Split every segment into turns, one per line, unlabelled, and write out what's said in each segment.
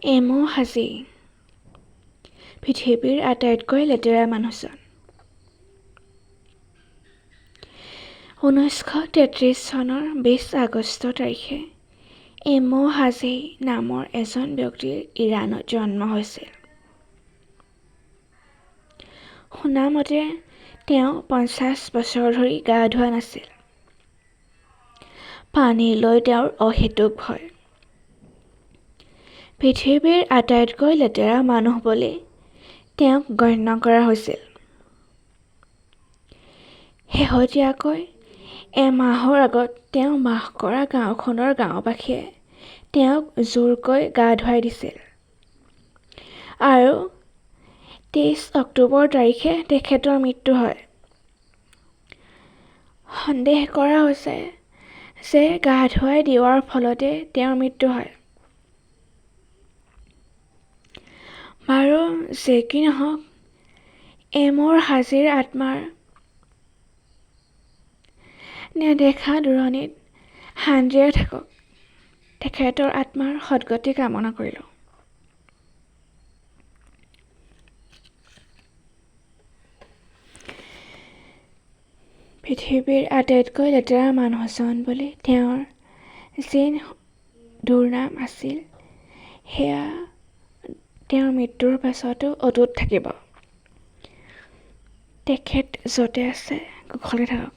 M হাজী, পৃথিৱীৰ আটাইতকৈ লেতেৰা মানুহজন। 1933 চনৰ 20 আগষ্ট তাৰিখে এম হাজী নামৰ এজন ব্যক্তিৰ ইৰাণত জন্ম হৈছিল। শুনামতে তেওঁ 50 বছৰ ধৰি গা ধোৱা নাছিল। পানীলৈ তেওঁৰ অহেতুক ভয়। পৃথিৱীৰ আটাইতকৈ লেতেৰা মানুহ বুলি তেওঁক গণ্য কৰা হৈছিল। শেহতীয়াকৈ এমাহৰ আগত তেওঁ বাস কৰা গাঁওখনৰ গাঁওবাসীয়ে তেওঁক জোৰকৈ গা ধুৱাই দিছিল আৰু 23 অক্টোবৰ তাৰিখে তেখেতৰ মৃত্যু হয়। সন্দেহ কৰা হৈছে যে গা ধুৱাই দিয়াৰ ফলতে তেওঁৰ মৃত্যু হয়। বাৰু যি কি নহওক, এমৰ হাজীৰ আত্মাৰ নেদেখা দূৰণিত শান্তিৰে থাকক, তেখেতৰ আত্মাৰ সদগতি কামনা কৰিলোঁ। পৃথিৱীৰ আটাইতকৈ লেতেৰা মানুহজন বুলি তেওঁৰ যি দুৰ্নাম আছিল, সেয়া তেওঁৰ মৃত্যুৰ পাছতো অটুট থাকিব। তেখেত য'তে আছে কুশলে থাকক।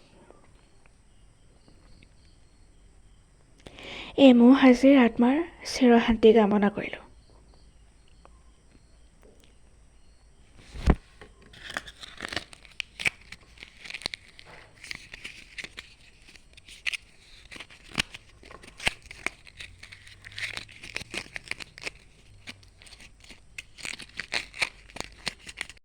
এম হাজীৰ আত্মাৰ চিৰশান্তি কামনা কৰিলোঁ।